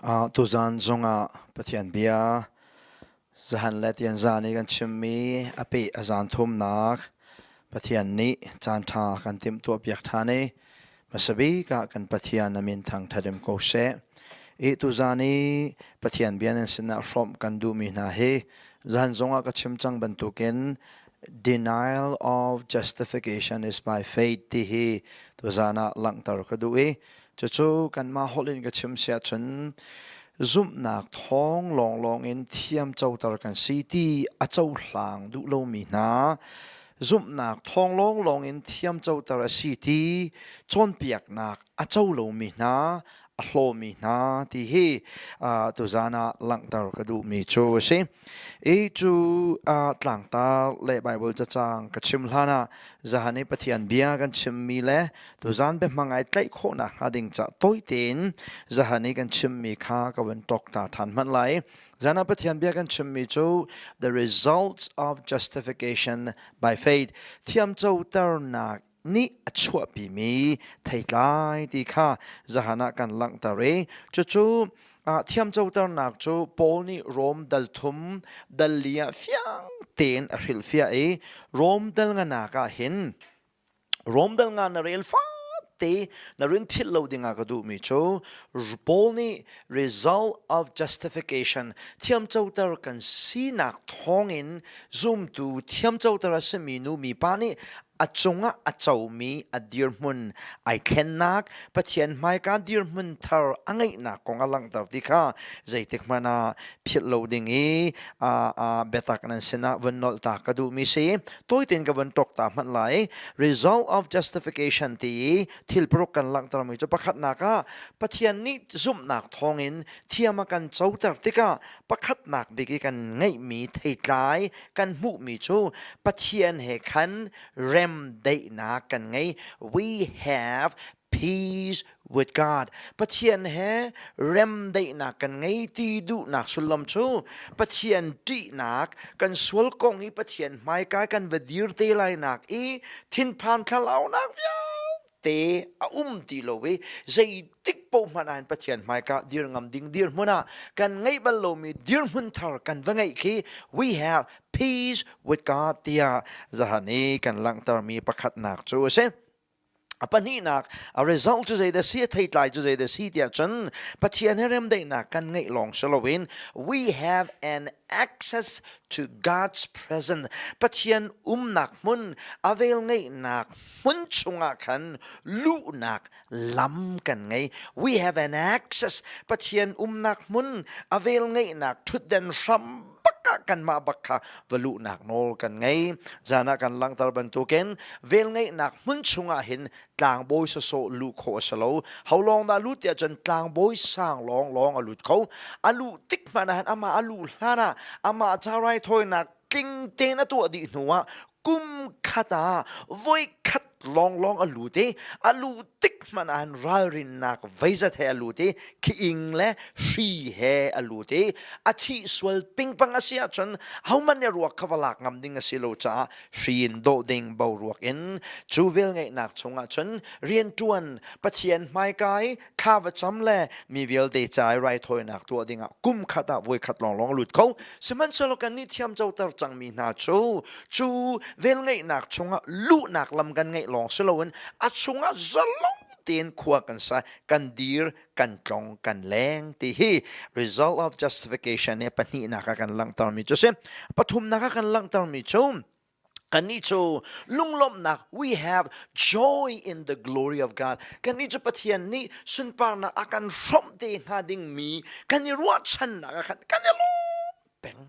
Tuzan zongah Pathian bia zahan le tianzan i kan chimmi a peh a zan thumnak Pathian nih caanṭha kan timhtuahpiak ṭhan i hmasa bik ah kan Pathian a min thangṭhat in ko seh. I tuzan i Pathian bia nan sinah hrawmh kan duhmi hna hi zan zongah ka chim cang bantukin denial of justification is by faith ti hi tuzan ah langhter ka duh i Cucu kanmah holh in ka chim si ahcun zumhnak thawng lawnglawng in thiam coter kan si ti a cohlang duh lomi hna zumhnak thawng lawnglawng in thiam coter a si ti cawnpiaknak a co lomi hna a hlawmi hna ti hi tuzan ah langhter ka duhmi cu a si. I cu tlangtar le Baibal cacang ka chim hlan ah zahan i Pathian bia kan chimmi le tuzan biahmang ai tlaih khawhnak hnga ding ca tawi tein zahan i kan chimmi kha ka vun ṭok ta ṭhan hmanh lai. Zan ah Pathian bia kan chimmi cu the results of justification by faith thiamcoternak nih a chuahpimi theitlai ti kha zahan ah kan langhter i cucu thiamcoternak cu Paul nih Rom dal thum dal li ah fiang tein a hrilhfiah i Rom dal nganak ah hin Rom dal nga na rel fate na rin philh lo dingah ka duhmi cu Paul nih result of justification thiamcoter kan sinak thawngin zumtu thiamcoter a simi nu mipa nih a cungah a comi a dirhmun ai thlennak Pathian hmaika dirhmun thar a ngeihnak kong a langhter ti kha zeitik hmanh ah philh lo ding i biatak nan sinah vun nolh ta ka duhmi si tawi tein ka vun tok ta hmanh lai result of justification ti i thil paruk kan langhtermi cu pakhatnak ah Pathian nih zumhnak thawngin thiam a kan coter tikah pakhatnak bik i kan ngeihmi theitlai kan hmuhmi cu Pathian he khan remdaihnak kan ngei. We have peace with God. Pathian he remdaihnak kan ngei ti duhnak sullam cu Pathian ṭihnak kan sual kong i Pathian hmaika kan va dir te lainak i thinphan thlalaunak vialte a um ti lo i zeitik paoh hmanh ah Pathian hmaika dir ngam ding dirhmun ah kan ngeih bal lomi dirhmun thar kan va ngeih khi we have peace with God tiah zahan i kan langhtermi pakhatnak cu a si. A pahnihnak a result cu zeidah si a theitlai cu zeidah si tiah cun Pathian he remdaihnak kan ngeih lawng si loin we have an access to God's presence Pathian umnak hmun a velngeihnak hmun chungah khan luhnak lam kan ngei we have an access Pathian umnak hmun a velngeihnak thutden hram bak ah kanmah bak kha va luhnak nawl kan ngei. Zan ah kan langhter bantukin velngeihnak hmun chungah hin tlangbawi sawsawh luh khawh a si lo. Ho lawng dah lut tiah cun tlangbawi sang lawng lawng a lut kho. A luh tik hmanh ah hin amah a luh hlan ah amah ca raithawinak tling tein a tuah dih hnu ah kum khat ah voi khat lawnglawng a lut i a luh tik hmanh ah hin ralrinnak veizat he a lut i khi-ing le hri he a lut i a thih sual pingpang a si ahcun hohmanh nih ruak kha va lak ngam ding a si lo caah hri in dawh ding boruak in cu velngeihnak chungah cun rianṭuan Pathian hmaika i thla va cam le mi vialte ca i raithawinak tuah dingah kum khat ah voikhat lawnglawng lut kho sihmanhsehlaw kannih thiam coter cangmi hna cu cu velngeihnak chungah luhnak lam kan ngeih lawng si loin a chungah zalong tein khua kan sa kan dir kan tlong kan leng ti hi result of justification he pahnihnak ah kan langhtermi cu si pathumnak ah kan langhtermi cu Kannih cu lunglawmhnak we have joy in the glory of God. Kannih cu Pathian nih sunparnak a kan hrawmh te hnga dingmi kan i ruahchannak ah khan kan i lawm peng.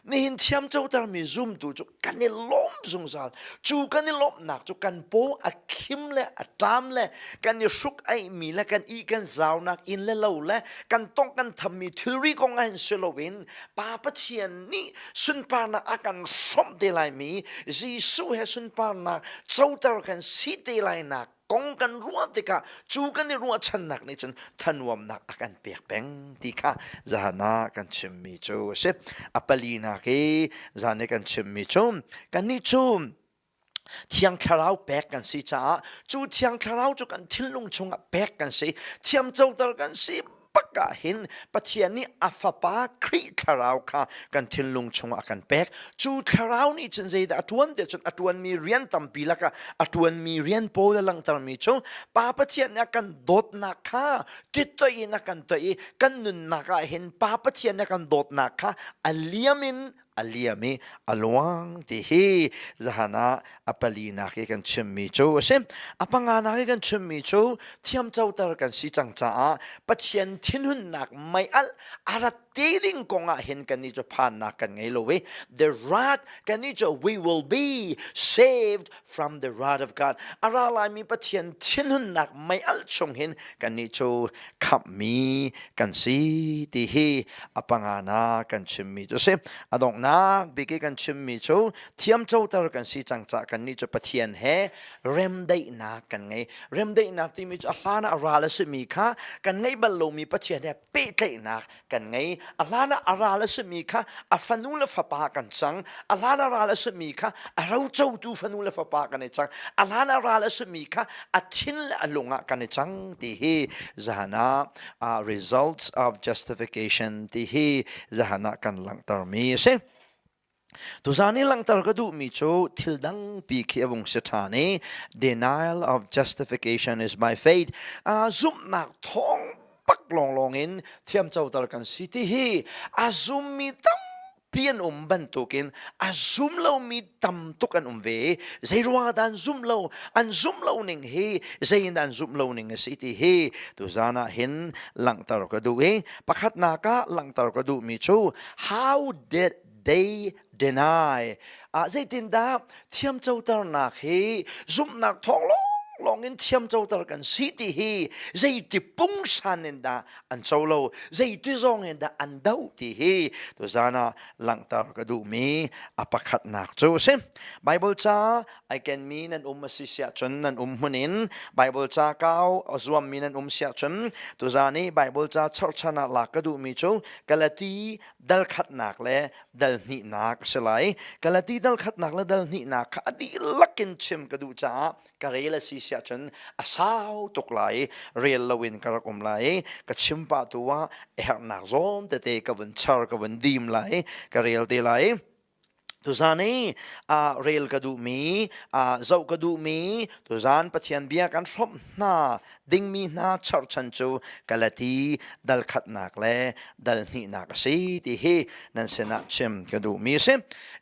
Nihin thiam cotermi zumtu cu kan i lawm zungzal. Cu kan i lawmhnak cu kan paw a khim le a ṭam le kan i hruk aihmi le kan i kan zaunak inn le lo le kan tong kan thammi thilri kong ah hin si loin Pa Pathian nih sunparnak a kan hrawmh te laimi Jesuh he sunparnak coter kan si te lainak kong kan ruah tikah cu kan i ruahchannak nih cun thanuamnak a kan pek peng ti kha zahan ah kan chimmi cu a si. A palinak i zan i kan chimmi cu kannih cu Thiang Thlarau pek kan si caah cu Thiang Thlarau cu kan thinlung chungah pek kan si thiamcoter kan si. bak ah hin Pathian nih a fapa Khrih thlarau kha kan thinlung chungah a kan pek. Cu thlarau nih cun zeidah a ṭuan ti cun a ṭuanmi rian tampi lakah a ṭuanmi rian pawl a langhtermi cu Pa Pathian nih a kan dawtnak kha tittoih in a kan toih i kan nunnak ah hin Pa Pathian nih a kan dawtnak kha a liam in a liam i a luang ti hi zahan ah a palinak i kan chimmi cu a si. A panganak i kan chimmi cu thiamcoter kan si cang caah Pathian thinhunnak mei-alh a rat te ding kong ah hin kannih cu phannak kan ngei lo i the wrath kannih cu we will be saved from the wrath of God. A ra laimi Pathian thinhunnak mei-alh chung hin kannih cu khamhmi kan si ti hi a pangana kan chimmi cu si. A donghnak bik i kan chimmi cu thiamcoter kan si cang caah kannih cu Pathian he remdaihnak kan ngei. Remdaihnak timi cu a hlan ah ral a simi kha kan ngeih bal lomi Pathian he pehtlaihnak kan ngei. A hlan ah a ral a simi kha a fanu le fapa kan cang. A hlan ah ral a simi kha a rocotu fanu le fapa kan i cang. A hlan ah ral a simi kha a thin le a lung ah kan i cang ti hi zahan ah results of justification ti hi zahan ah kan langhtermi a si. Tuzan i langhter ka duhmi cu thil dangpi khi a vung si ṭhan i denial of justification is by faith. Uh, zumhnak thawng bak lawnglawng in thiamcoter kan si ti hi a zummi tampi an um bantukin a zum lomi tam tuk an um ve. Zei ruangah dah an zumh lo? An zumh lo ning hi zei in dah an zumh lo ning a si ti hi tuzan ah hin langhter ka duh i pakhatnak ah langhter ka duhmi cu how did they deny? Ah zeitindah thiamcoternak hi zumhnak thawng lawnglawng in thiamcoter kan si ti hi zeiti pungsan in dah an co lo zeiti zong in dah an doh ti hi tuzan ah langhter ka duhmi a pakhatnak cu a si. Bible ca ai kenmi nan um a si siah cun nan um hmun in Bible ca kau a zuammi nan um siah cun tuzan i Bible ca cherhchan ah lak ka duhmi cu Galati dal khatnak le dal hnihnak a si lai. Galati dal khatnak le dal hnihnak kha a dihlak in chim ka duh caah ka rel a si siah cun a sau tuk lai rel loin ka rak um lai ka chim pah tu ah a herhnak zawm tete ka vun char ka vun dim lai ka rel te lai. Tuzan i rel ka duhmi, zoh ka duhmi, tuzan Pathian bia kan hrawmh hna dingmi hna cherhchan cu Galati dal khatnak le dal hnihnak a si ti hi nan sinah chim ka duhmi a si.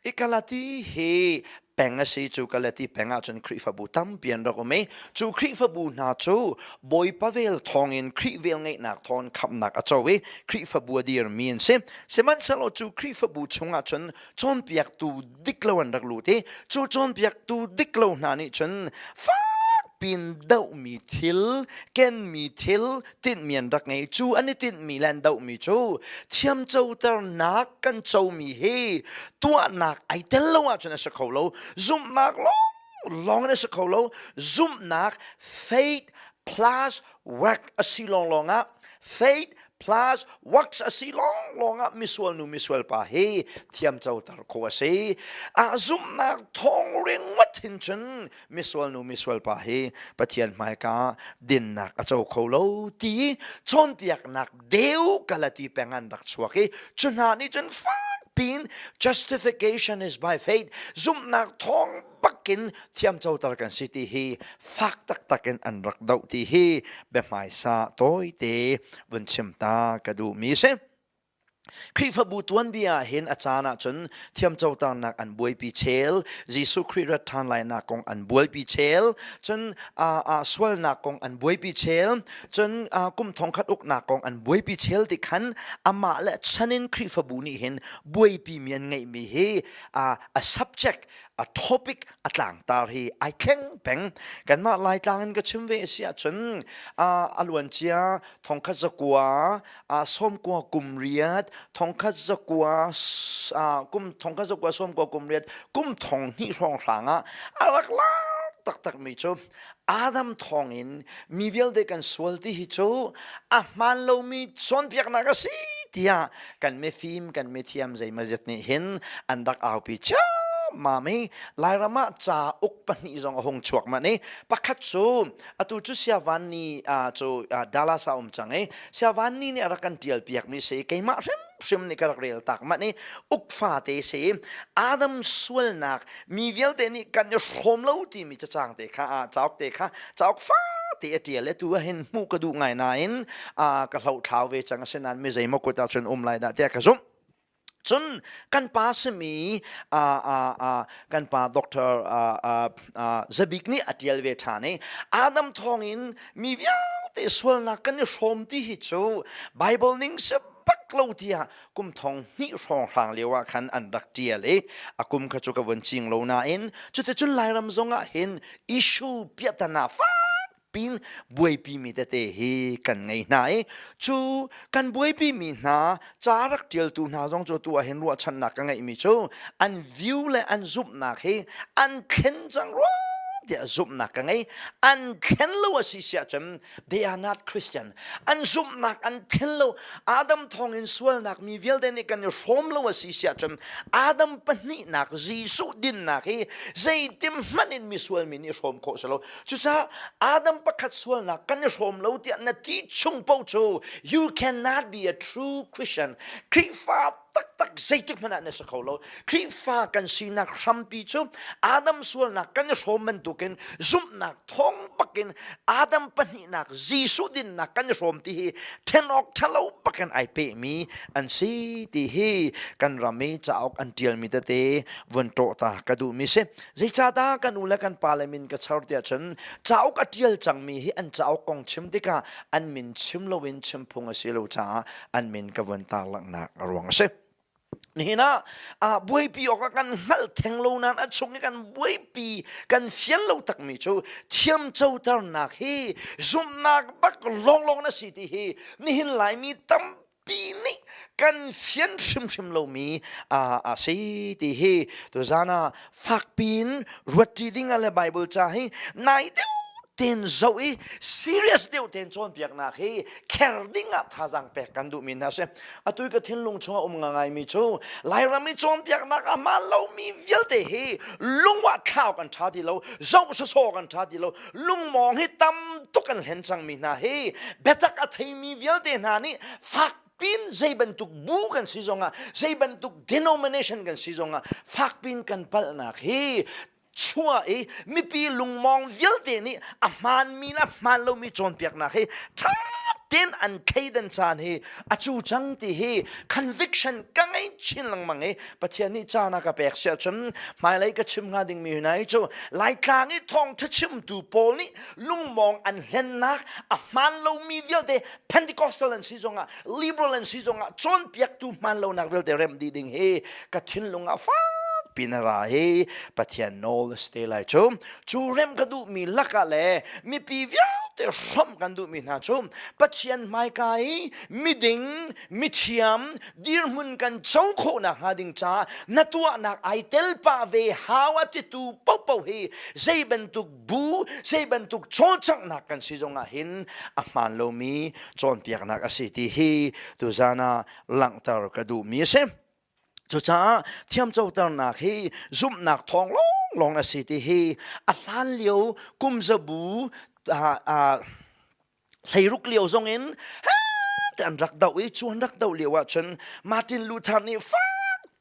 I Galati hi peng a si cu Galati peng ahcun Khrihfabu tampi an rak um i cu Khrihfabu hna cu Bawipa vel thawngin Khrih vel ngeihnak thawng khamhnak a co i Khrihfabu a dirmi an si. Sihmanhsehlaw cu Khrihfabu chungah cun cawnpiaktu dik lo an rak lut i cu cawnpiaktu dik lo hna nih cun fakpiin dohmi thil, kenmi thil, tinhmi an rak ngei. Cu an i tinhmi le an dohmi cu thiamcoternak kan comi hi tuahnak ai tel lo ahcun a si kho lo. Zumhnak lawng lawng in a si kho lo. Zumhnak faith plus work a si lawnglawng ah faith plus works a si lawnglawng ah misual nu misual pa hi thiamcoter kho a si. A zumhnak thawng ringawt hin cun misual nu misual pa hi Pathian hmaika dinnak a co kho lo ti cawnpiaknak deu Galati peng an rak chuak i cu hna nih cun fak piin justification is by faith zumhnak thawng bakin thiamcoter kan si ti hi fak taktak in an rak doh ti hi biahmaisa tawite vun chim ta ka duhmi si. Khrihfabu tuanbia ah hin a caan ahcun thiamcoternak an buaipi chel, Jesuh Khrih rat ṭhan lainak kong an buaipi chel, cun sualnak kong an buaipi chel, cun kum thongkhat uknak kong an buaipi chel ti khan amah le chan in Khrihfabu nih hin buaipi mi an ngeihmi hi a subject a topic a tlangtar hi ai thleng peng kanmah laitlang in ka chim ve si ahcun a luancia thongkhat zakua sawmkua kum riat thongkhat zakua kum thongkhat zakua sawmkua kum riat kum thong hnih hrawng hrang ah a rak lar taktak mi cu Adam thawng in mi vialte kan sual ti hi cu a hmaan lomi cawnpiaknak a si tiah kan mifim kan mithiam zeimazet nih hin an rak aupi ciammam. ṭhiammam i Lairam ah cauk pahnih zong a hung chuak manh i pakhat cu atu cu Siavan ni cu Dallas ah um cang i Siavan ni nih a rak kan ṭial piakmi si keimah hrimhrim nih ka rak rel tak manh i uk fate si Adam sualnak mi vialte nih kan i hrawm lo timi cacang te kha cauk te kha cauk fate a ṭial i tu ah hin hmuh ka duh ngai nain ka hlohthlau ve cang asinain mi zeimaw kut ah cun um lai dah tiah ka zumh. Cun kan pa simi kan pa Dr. Zabik nih a ṭial ve ṭhan i Adam thawngin mi vialte sualnak kan i hrawm ti hi cu Bible ning si bak lo tiah kum thong hnih hrawnghrang lio ah khan an rak ṭial i a kum kha cu ka vun cing lo nain cuticun Lairam zong ah hin issue piahtana fak pin buaipi mi tete hi kan ngei hna i cu kan buaipi mi hna ca rak ṭialtu hna zong cu tu ah hin ruahchannak ka ngeihmi cu an view le an zumhnak hi an thlen cang rua tiah zumhnak ka ngei. An thlen lo a si siah cun they are not Christian. An zumhnak an thlen lo. Adam thawngin sualnak mi vialte nih kan i hrawm lo a si siah cun Adam pahnihnak Jesuh dinnak hi zeitim hmanh in misual mi nih hrawm khawh si lo. Cucaah Adam pakhat sualnak kan i hrawm lo tiah na ti chung paoh cu you cannot be a true Christian. Khrihfa taktak zeitik hmanh ah na si kho lo. Khrihfa kan sinak hrampi cu Adam sualnak kan i hrawm bantukin zumhnak thawng bakin Adam pahnihnak Jesuh dinnak kan i hrawm ti hi then awk ṭhalo bakin ai pehmi an si ti hi kan ram i cauk an ṭialmi tete vun ṭawh ta ka duhmi si. Zeicahdah kan u le kan pa le min ka char tiah cun cauk a ṭial cangmi hi an cauk kong chim tikah an min chim loin chim phung a si lo caah an min ka vun tarlanghnak a ruang a si. Nihin ah ah buaipi awk ah kan hngalh theng lo nain a chung i kan buaipi kan fian lo takmi cu thiamcoternak hi zumhnak bak lawnglawng na si ti hi nihin Laimi tam pi nih kan fian hrimhrim lomi a si ti hi tuzan ah fakpi in ruatṭi ding ah le Bible ca hi nai deuh ten zoh i serious deuh ten cawnpiaknak hi kher ding ah thazaang pek kan duhmi hna si. Atu ka thinlung chungah um ngaimi cu Lairam i cawnpiaknak a hmaan lomi vialte hi lungwah thlau kan ṭha ti lo, zoh sawsawh kan ṭha ti lo, lungmawng hi tam tuk an hlen cangmi hna hi biatak a theimi vialte hna nih fak pin zei bantuk bu kan si zongah zei bantuk denomination kan si zongah fak pin kan palhnak hi chuah i mipi lungmawng vialte nih a hmaanmi le a hmaan lomi cawnpiaknak hi ṭha tein an thleidan caan hi a cu cang ti hi conviction ka ngei chin lengmang i Pathian nih caan a ka pek siah cun hmailei ka chim hnga dingmi hna hi cu Laitlang i thawngṭha chimtu pawl nih lungmawng an hlennak a hmaan lomi vialte Pentecostal an si zongah liberal an si zongah cawnpiaktu hmaan lonak vialte remh dih ding hi ka thinlung ah fak pin a ra hi Pathian nawl a si te lai cu cu rem ka duhmi lakah le mipi vialte hrawmh kan duhmi hna cu Pathian hmaika i miding mithiam dirhmun kan co khawh nakhnga ding caah na tuahnak ai tel pah ve hau a titu paohpaoh hi zei bantuk bu zei bantuk cawlcanghnak kan si zongah hin a hmaan lomi cawnpiaknak a si ti hi tuzan ah langhter ka duhmi a si. Cucaah thiamcoternak hi zumhnak thawng lawnglawng a si ti hi a hlan lio kum zabu hleiruk lio zong in te an rak doh i cu an rak doh lio ahcun Martin Luther nih fak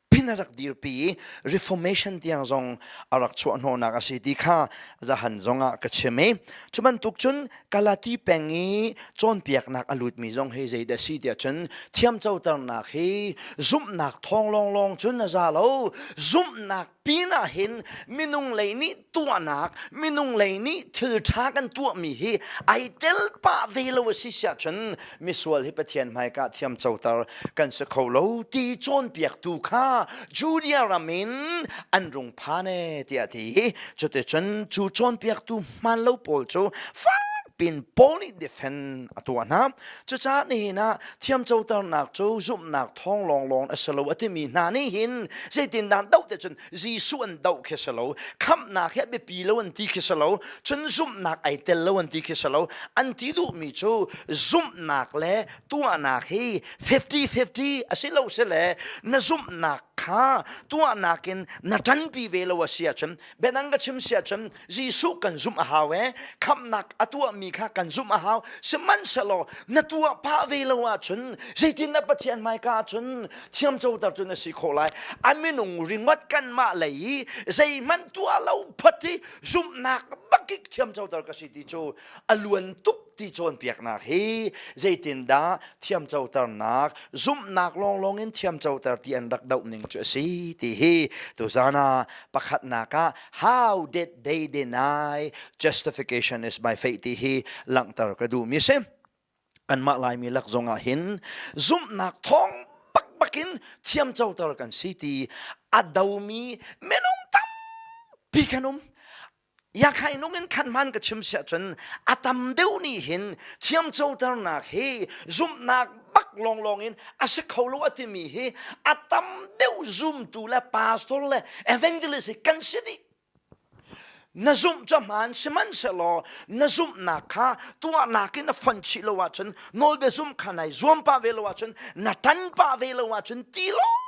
pin a rak dirpi i Reformation tiang zong a rak chuah hnawhnak a si ti kha zahan zong ah ka chim i cu bantuk cun Galati peng i cawnpiaknak a lutmi zong hi zeidah si tiah cun thiamcoternak hi zumhnak thawng lawnglawng cun a za lo zumhnak pinah hin minung lei nih tuahnak minung lei nih thil ṭha kan tuahmi hi ai tel pah ve lo a si siah cun misual hi Pathian hmaika thiam coter kan si kho lo ti cawnpiaktu kha Judea ram in an rung phan e tiah ti cuticun cu cawnpiaktu hmaan lo pawl cu fak pin Paul nih defend a tuah hna cucaah nihin ah thiamcoternak cu zumhnak thawng lawnglawng a si lo a timi hna nih hin zeitindah doh te cun Jesuh an doh khi si lo khamhnak hi a biapi lo an ti khi si lo cun zumhnak ai tel lo an ti khi si lo an ti duhmi cu zumhnak le tuahnak hi 50-50 a si lo si le na zumhnak kha. kha tuahnak in na ṭanpi ve lo a si ahcun biadang ka chim si ahcun Jesuh kan zumh a hau e khamhnak a tuahmi kha kan zumh a hau sihmanhsehlaw na tuah pah ve lo ahcun zeitin na Pathian hmaika ahcun thiamcoter cu na si khawh lai a minung ringawt kanmah lei i zeihmanh tuah lo phat i zumhnak bakik thiamcoter ka si ti cu a luan tuk ti cawnpiaknak hi zeitindah thiamcoternak zumhnak lawnglawng in thiamcoter ti an rak doh ning cu a si ti hi tuzan ah pakhatnak ah how did they deny justification is by faith ti hi langhter ka duhmi si. Kanmah Laimi lak zong ah hin zumhnak thawng bakbak in thiamcoter kan si ti a domi minung tampi kan um. Yakhai nung in khan hman ka chim siah cun a tam deuh nih hin thiamcoternak hi zumhnak bak lawnglawng in a si kho lo a timi hi a tam deuh zumtu le pastor le evangelist hi kan si dih. Na zumh cu hmaan sihmanhsehlaw na zumhnak kha tuahnak in na fonh chih lo ahcun nawlbia zumh kha nai zuam pah ve lo ahcun na ṭan pah ve lo ahcun ti lawng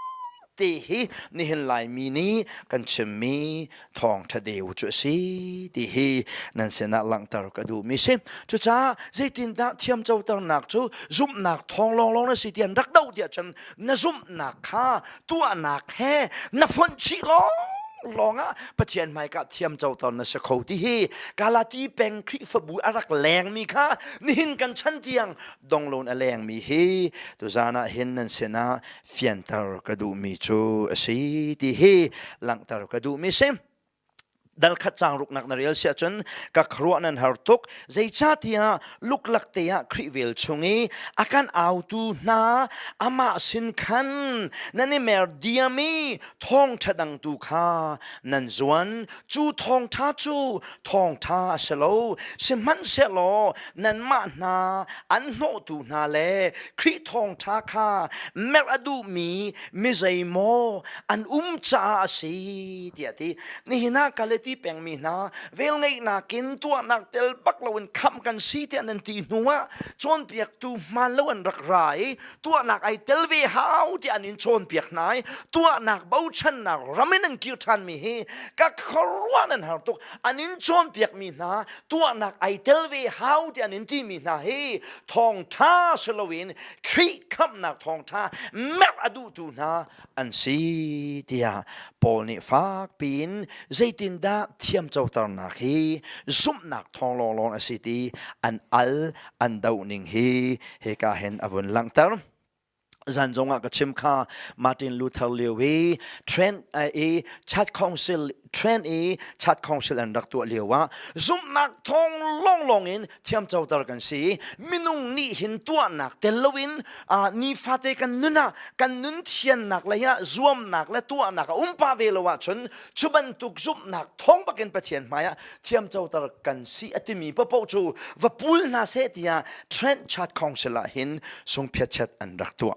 te hi nihin Laimi nih kan chimmi thawngṭha deu cu a si ti hi nan sinah langhter ka duhmi si. Cucaah zeitindah thiamcoternak cu zumhnak thawng lawnglawng na si ti an rak doh tiah cun na zumhnak kha tuahnak he na fonh chih lawng lawngah Pathian hmaika thiamcoter na si kho ti hi Galati peng Khrihfabu a rak lengmi kha nihin kan chan tiang dongloin a lengmi hi tuzan ah hin nan sinah fianter ka duhmi cu a si ti hi langhter ka duhmi si. Dal khat cang ruknak na rel siah cun ka khuaruah nan har tuk zeicahtiah luklak te ah Khrih vel chung i a kan autu hna amah sin khan nan i mer diam i thawngṭha dangtu kha nan zuan cu thawngṭha cu thawngṭha a si lo sihmanhsehlaw nanmah hna an hnawhtu hna le Khrih thawngṭha kha merh a duhmi mi zeimaw an um caah a si tiah a ti. Nihin ah Galati pengmi hna velngeihnak in tuahnak tel bak loin khamh kan si tiah nan ti hnuah cawnpiaktu hmaan lo an rak ra i tuahnak ai tel ve hau tiah an in cawnpiak hna i tuahnak bochannak ram in an kir ṭhanmi hi ka khuaruah nan har tuk an in cawnpiakmi hna tuahnak ai tel ve hau tiah an in timi hna hi thawngṭha si loin Khrih khamhnak thawngṭha merh a duhtu hna an si tiah Paul nih fak piin zeitindah thiamcoternak hi zumhnak thawng lawnglawng a si ti an al an doh ning hi hika hin a vun langhter. Zan zong ah ka chim kha Martin Luther lio i Trent i Church Council Trent i Church Council an rak tuah lio ah zumhnak thawng lawnglawng in thiamcoter kan si. Minung nih hin tuahnak tel loin nifate kan nun ah kan nun thiannak lei ah zuamnak le tuahnak a um pa ve lo ahcun cu bantuk zumhnak thawng bakin Pathian hmai ah thiamcoter kan si a timi paohpaoh cu va pul hna seh tiah Trent Church Council ah hin sungphiatchet an rak tuah.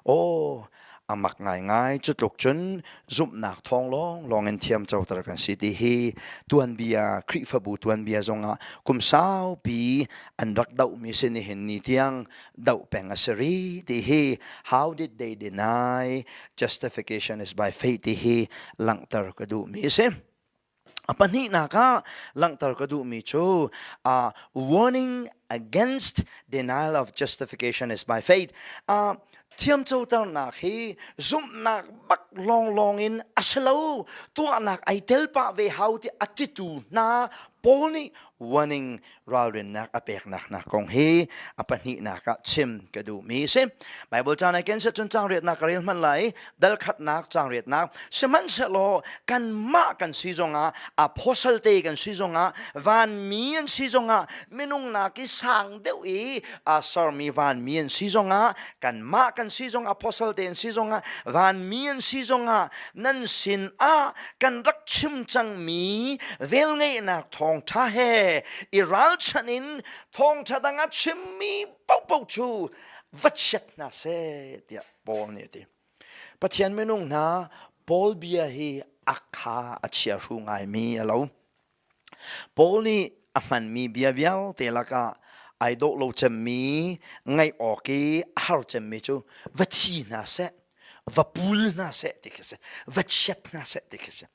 Aw, a mak ngaingai cu tluk cun zumhnak thawng lawng lawng in thiamcoter kan si ti hi tuanbia Khrihfabu tuanbia zongah kum saupi an rak dohmi si nihin ni tiang doh peng a si rih ti hi how did they deny justification is by faith ti hi langhter ka duhmi a si. A pahnihnak ah langhter ka duhmi cu uh, warning against denial of justification is by faith. Uh, thiamcoternak hi zumhnak bak lawnglawng in a si lo tuahnak ai tel pah ve hau ti a titu hna Paul nih warning ralrinnak a peknak hna kong hi a pahnihnak ah chim ka duhmi a si. Bible caan ai ken cun caang riatnak ka rel hmanh lai dal khatnak caang riatnak sihmanhsehlaw kanmah kan si zongah apostle te kan si zongah vanmi an si zongah minung nak i sang deuh i a sermi vanmi an si zongah kanmah kan si zongah apostle te an si zongah vanmi an si zongah nan sin ah kan rak chim cangmi velngeihnak thawngṭha he i ralchanh in thawngṭha dang a chimmi paohpaoh cu va chiat hna seh tiah Paul nih a ti. Pathian minung hna Paul bia hi a kha a chiahru ngaimi a lo. Paul nih a hmanmi bia vialte lakah ai dawh lo cemmi ngaih awk i a har cemmi cu va thi hna seh. Va pul hna seh ti khi si. Va chiat hna seh ti khi si.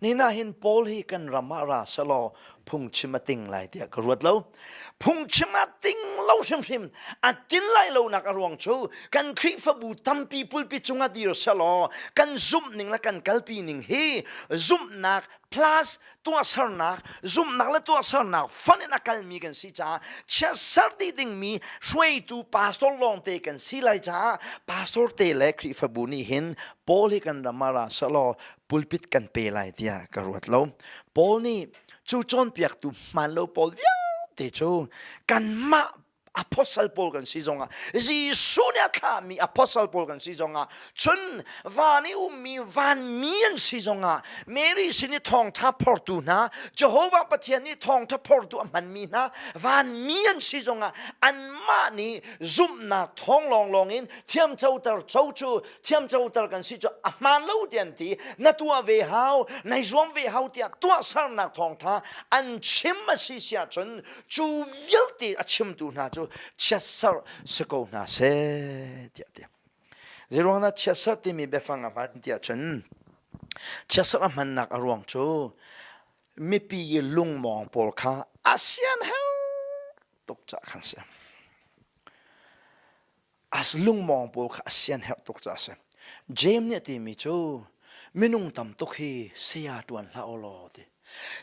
Ni na hin Paul hi kan ram ah ra selaw phungchim a ting lai tiah ka ruat lo. Phungchim a ting lo hrimhrim. A tin lai lo nak a ruang cu kan Khrihfabu tampi pulpi cungah dir selaw kan zumh ning le kan kalpi ning hi zumhnak plus tuahsernak zumhnak le tuahsernak fon in a kalmi kan si caah chiatser dih dingmi hruaitu pastor lawngte kan si lai caah pastor te le Khrihfabu nih hin Paul hi kan ram ah ra selaw pulpit kan pe lai tiah ka ruat lo. Paul nih cu cawnpiaktu hmaan lo pawl vialte cu kanmah apostle pawl kan si zongah Jesuh nih a thlahmi apostle pawl kan si zongah cun van i ummi vanmi an si zongah Mary sin i thawngtha phortu hna Jehovah Pathian nih thawngtha phortu a hmanmi hna vanmi an si zongah anmah nih zumhnak thawng lawnglawng in thiamcoter co cu thiamcoter kan si cu a hmaan lo ti an ti na tuah ve hau nai zuam ve hau tiah tuahsernak thawngtha an chim a si siah cun cu vialte a chimtu hna cu chiatserh si ko hna seh tiah ti. Zeiruang dah chiatserh timi biafang a hman tiah cun chiatserh a hmannak a ruang cu mipi i lungmawng pawl kha a sian her tuk caah khan si. As lungmawng pawl kha a sian herh tuk caah a si. James nih a timi cu minung tam tuk hi saya ṭuan hlah aw law ti.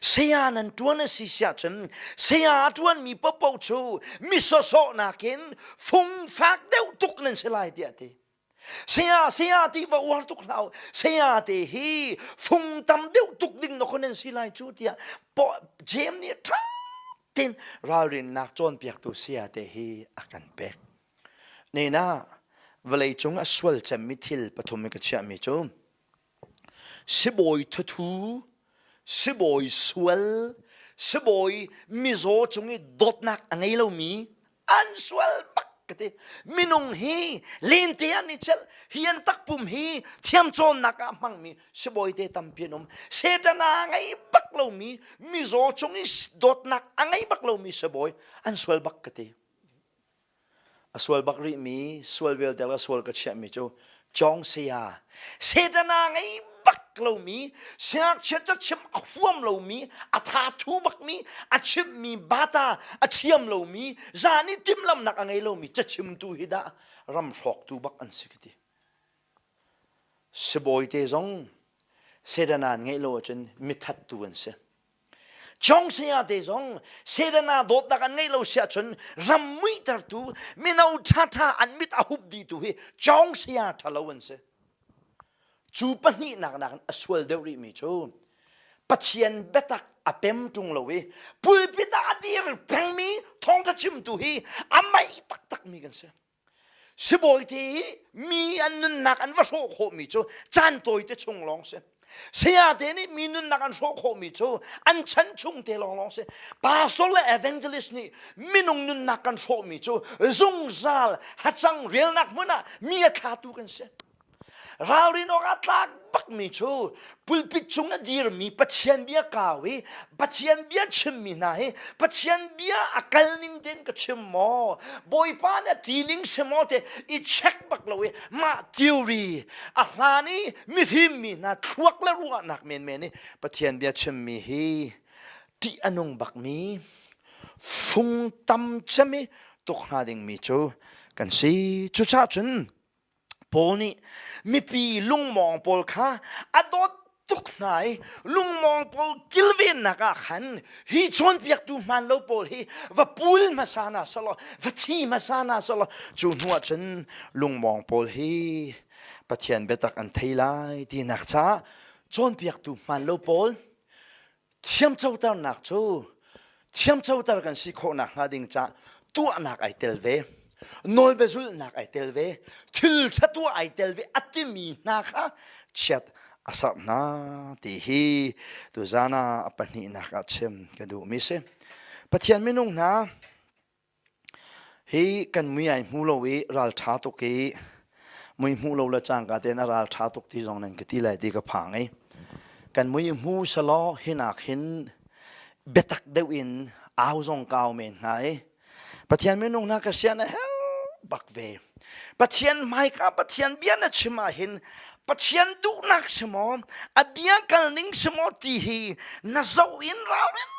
Saya nan ṭuan a si siah cun saya a ṭuanmi paohpaoh cu mi sawsawh nakin fungfak deuh tuk nan si lai tiah a ti. Saya saya ti va uar tuk hlah u. Saya te hi fung tam deuh tuk ding na khon nan si lai cu tiah James nih ṭha tein ralrinnak cawnpiaktu saya te hi a kan pek. Nena vawleicung a sual cemmi thil pathum i ka chiahmi cu sibawi thuthu, sibawi sual, sibawi mizaw cung i dawtnak a ngei lomi an sual bak ka ti. Minung hi lente an i celh, hi an takpum hi thiamcawnnak ah hmangmi sibawi te tampi an um. Satan a ngei bak lomi mizaw cung i dawtnak a ngei bak lomi sibawi an sual bak ka ti. A sual bak rihmi, sual vialte le sual ka chiahmi cu cawng saya, Satan a ngei bak lomi, siangngakchia cachimh a huam lomi, a thathu bakmi, a chimhmi bata a thiam lomi, zan i timhlamnak a ngei lomi cachimtu hi dah ram hrawktu bak an si ka ti. Sibawi te zong Satan an ngeih lo ahcun mithattu an si. Chong saya te zong Sedana dawtnak an ngeih lo si ahcun ram muihtertu mino ṭhaṭha an mit a hup dihtu hi Chong saya ṭhalo an si. Cu pahnihnak nakin a sual deuh rihmi cu Pathian biatak a pem ṭung lo i pulpit ah a dir pengmi thawngṭha chimtu hi a meih taktakmi kan si. Sibawi te hi mi an nunnak an va hrawh khawhmi cu caan tawi te chung lawng si. Saya te nih mi nunnak an hrawh khawhmi cu an chan chung te lawng lawng si. Pastor le evangelist nih minung nunnak kan hrawhmi cu zungzal hacang relnak hmun ah mi a thlatu kan si. Ralrin awk ah tlak bakmi cu pulpit cung a dirmi Pathian bia kau i Pathian bia chimmi hna hi Pathian bia a kal ning tein ka chim maw Bawipa nih a ti ning si maw te i check bak lo i mah theory a hlan i mifim mi hna thluak le ruahnak menmen i Pathian bia chimmi hi ṭih a nung bakmi fung tam cem i tuk hnga dingmi cu kan si. Cucaah cun Paul nih mipi lungmawng pawl kha a dawt tuk hna i lungmawng pawl kilvennak ah khan hi cawnpiaktu hmaan lo pawl hi va pul hmasa hna selaw va thi hmasa hna selaw cu hnu ah cun lungmawng pawl hi Pathian biatak an thei lai tinak caah cawnpiaktu hmaan lo pawl Thiamcoternak cu thiamcoter kan si khawh nakhnga ding ca tuahnak ai tel ve, nawlbia zulhnak ai tel ve, thil ṭha tuah ai tel ve a timi hna kha chiat a serh hna ti hi tuzaan ah a pahnihnak ah chim ka duhmi si. Pathian minung hna Hi kan mui ai hmu lo i ralṭha tuk i mui hmuh lo le cangka tein a ralṭha tuk ti zong nan ka ti lai ti ka phang i kan mui hmu selaw hinak hin biatak deuh in au zong ka au men hnga i Pathian minung hna ka sian a herh. bak ve. Pathian hmaika Pathian bia na chim ah hin Pathian duhnak si maw a bia kal ning si maw ti hi na zoh in ralrin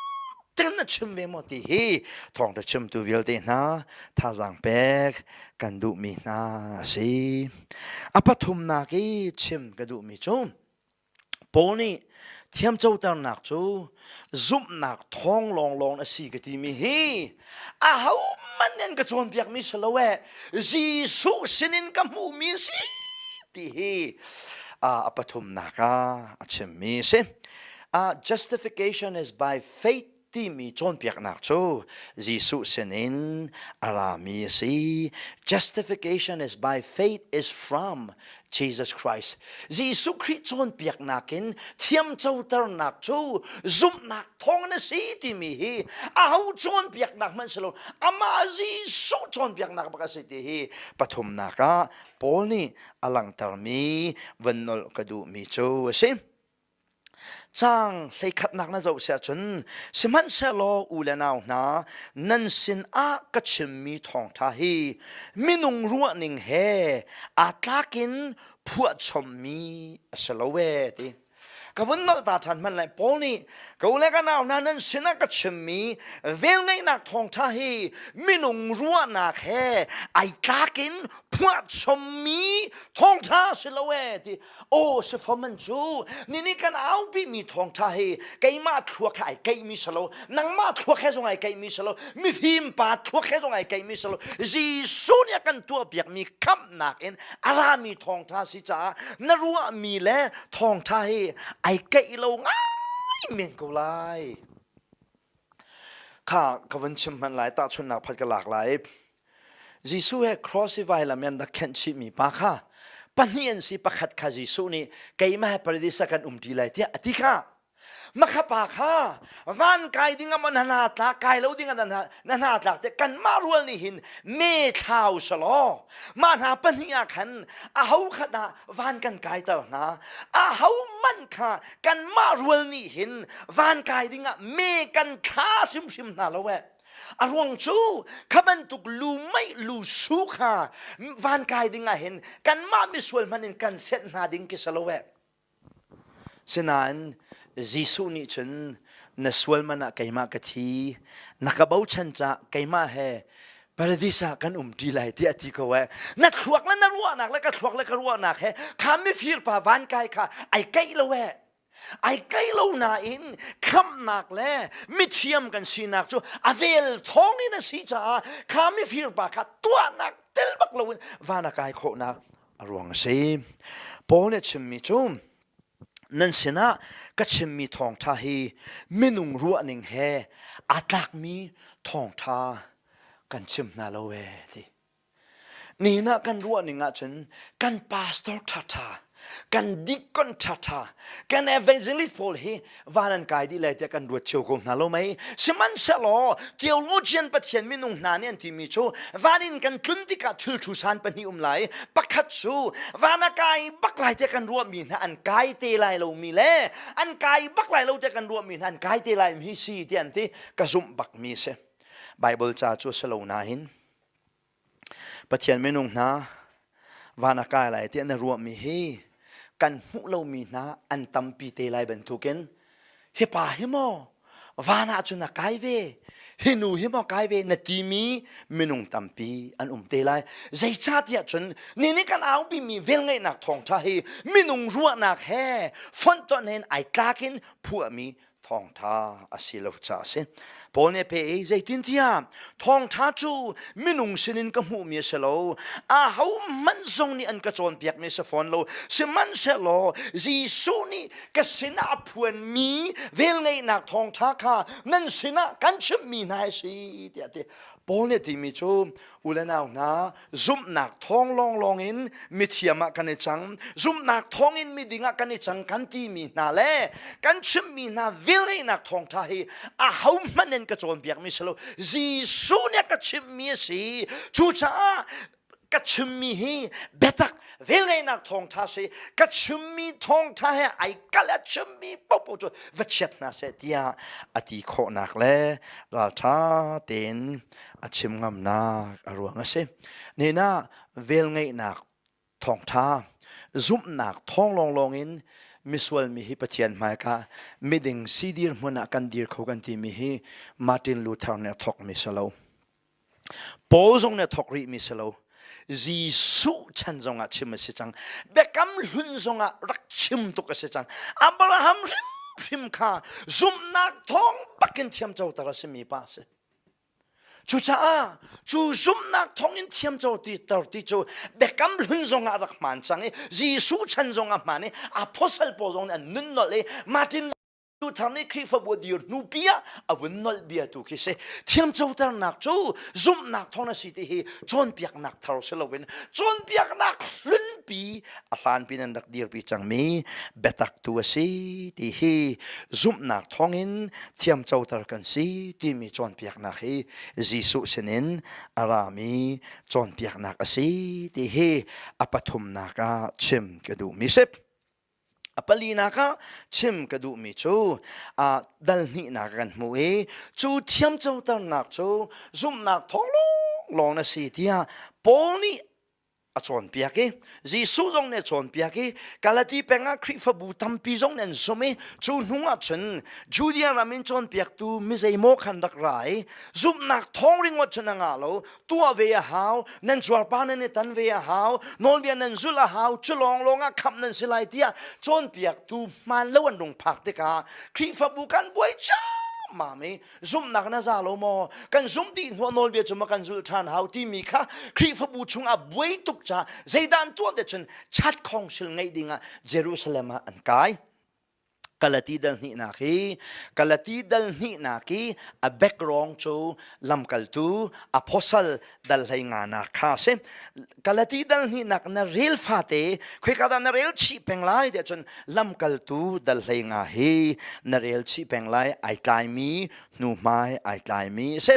tein na chim ve maw ti hi thawngṭha chimtu vialte hna thazaang pek kan duhmi hna a si. A pathumnak i chim ka duhmi cu Paul nih thiamcoternak cu zumhnak thawng lawnglawng a si ka timi hi ahohmanh nih an ka cawnpiakmi si lo eh Jesuh sinin ka hmuhmi a si ti hi a pathumnak ah a chimmi a si. Justification is by faith timi cawnpiaknak cu Jesuh sinin a rami a si. Justification is by faith is from Jesus Christ. Jesuh Khrih cawnpiaknak in thiamcoternak cu zumhnak thawng na si timi hi aho cawnpiaknak hmanh si lo amah Jesuh cawnpiaknak bak a si ti hi pathumnak ah Paul nih a langhtermi van nolh ka duhmi cu a si. Caang hleikhatnak na zoh si ahcun sihmanhsehlaw u le nau hna nan sin ah ka chimmi thawngṭha hi minung ruahning he aa tlak in phuahchommi a si lo ee ti. Ka vun nolh ta ṭhan hmanh lai Paul nih ka u le ka nau hna nan sinah ka chimmi velngeihnak thawngṭha hi minung ruahnak he ai tlak in phuahchommi thawngṭha a si lo ee ti. Aw sifom an cu nini kan aupimi thawngṭha hi keimah thluak he ai keihmi si lo nangmah thluak he zong ai keihmi si lo mifim pa thluak he zong ai keihmi si lo Jesuh nih a kan tuahpiakmi khamhnak in a rami thawngṭha si caah na ruahmi le thawngṭha hi ai keih lo ngai men ko lai kha ka vun chim hmanh lai tahchunhnak phat ka lak lai Jesuh he cross i vailam in rak khenh chihmi pa kha pahnih an si pakhat kha Jesuh nih keimah he paradis ah kan umṭi lai tiah a ti kha makha pa kha van kai ding ah maw na hna tlak kai lo ding ah na hna tlak te kanmah rual nih hin me thlau selaw mah hna pahnih ah khan aho khat ah van kan kaiter hna aho man kha kanmah rual nih hin van kai ding ah me kan thla hrimhrim hna lo eh A ruang cu kha bantuk lu meih lu su kha van kai ding ah hin kanmah misual hmanh in kan senh hna ding ki si lo eh. Sinain Jesuh nih cun na sual man ah keimah ka thi, na ka bochan cah keimah he paradis ah kan um ṭi lai tiah a ti ko eh. Na thluak le na ruahnak le ka thluak le ka ruahnak he kha mifir pa van kai kha ai keih lo eh. Ai kai lo nain khamhnak le mithiam kan sinak cu a vel thawng in a si caah kha mifir pa kha tuahnak tel bak loin van a kai khawhnak a ruang a si. Paul nih a chimmi cu nan sinah ka chimmi thawngṭha hi minung ruahning he aa tlakmi thawngṭha kan chim hna lo ee ti. Nihin ah kan ruah ning ahcun kan pastor ṭhaṭha, kan deacon ṭhaṭha, kan evangelist pawl hi van an kai dih lai tiah kan ruat cio ko hna lo mei. Sihmanhsehlaw theologian Pathian minung hna nih an timi cu van in kan tlun tikah thil thu san pahnih um lai. Pakhat cu van a kai bak lai tiah kan ruahmi hna an kai te lai lomi le an kai bak lai lo tiah kan ruahmi hna an kai te lai mi si tiah an ti. Ka zumh bakmi a si. Bible ca cu a si lo nain Pathian minung hna van a kai lai tiah na ruahmi hi kan hmuh lomi hna an tampi te lai bantukin hi pa hi maw van ah cun a kai ve hi nu hi maw kai ve na timi minung tampi an um te lai zeicahtiah cun ni nih kan aupimi velngeihnak thawngṭha hi minung ruahnak he fonhtonh in ai tlak in phuahmi thawngṭha a si lo caah a si. Paul nih a peh i zeitintiah thawngṭha cu minung sinin ka hmuhmi a si lo, ahohmanh zong nih an ka cawnpiakmi a si fawn lo. Sihmanhsehlaw Jesuh nih ka sinah a phuanmi velngeihnak thawngṭha kha nan sinah kan chimhmi hna a si tiah a ti. Paul nih a timi cu u le nau hna zumhnak thawng lawnglawng in mithiam ah kan i cang zumhnak thawng in miding ah kan i cang kan timi hna le kan chimmi hna velngeihnak thawngṭha hi ahohmanh in ka cawnpiakmi si lo Jesuh nih a ka chimhmi a si cucaah ka chimmi hi biatak Velngeihnak thawngṭha si, ka chimmi thawngṭha he ai kal a chimmi paohpaoh cu va chiat hna seh tiah a ti khawhnak le ralṭha tein a chim ngamnak a ruang a si. Nina velngeihnak thawngṭha zumhnak thawng lawnglawng in misual mi hi Pathian hmaika miding si dirhmun ah kan dir kho kan timi hi Martin Luther nih a thawkmi si lo. Paul zong nih a thawk rihmi si lo. Jesuh chan zongah chim a si cang. Biakam hlun zongah rak chim tuk a si cang. Abraham hrimhrim kha zumhnak thawng bakin thiamcoter a simi pa a si. Cucaah cu zumhnak thawngin thiamco ti ter ti cu biakam hlun zongah rak hmaan cang i Jesuh chan zongah hmaan i apostle pawl zong nih an nun nolh i Martin Luther nih Khrihfabu a dir hnupi ah a vun nolh bia tu khi si. Thiamcoternak cu zumhnak thawng a si ti hi cawnpiaknak thar si loin cawnpiaknak hlunpi a hlanpi nan rak dirpi cangmi biatak tu a si ti hi zumhnak thawngin thiamcoter kan si timi cawnpiaknak hi Jesuh sinin a rami cawnpiaknak a si ti hi a pathumnak ah chim ka duhmi si. A palinak ah chim ka duhmi cu dal hnihnak kan hmuh i cu thiamcoternak cu zumhnak thawng lawnglawng na si tiah Paul nih a cawnpiak i Jesuh zong nih a cawnpiak i Galati peng ah Khrihfabu tampi zong nih an zumh i cu hnu ah cun Judea ram in cawnpiaktu mi zeimaw khan rak ra i zumhnak thawng ringawt cun a ngah lo tuah ve a hau nan cuarpa nan i tan ve a hau nawlbia nan zulh a hau cu lawnglawng ah khamh nan si lai tiah cawnpiaktu hmaan lo an rung phak tikah Khrihfabu kan buai ciammam i zumhnak na za lo maw kan zumh dih hnuah nawlbia cu ma kan zulh ṭhan hau timi kha Khrihfabu chungah buai tuk ca zeidah an tuah te cun chat khawngsil ngeih dingah Jerusalem ah an kai. Galati dal hnihnak hi Galati dal hnihnak i a background cu lamkaltu apostle dal hlei nga nak kha a si. Galati dal hnihnak na rel fate khoika dah na rel chih peng lai tiah cun lamkaltu dal hlei nga hi na rel chih peng lai ai tlaimi hnuhmai ai tlaimi a si.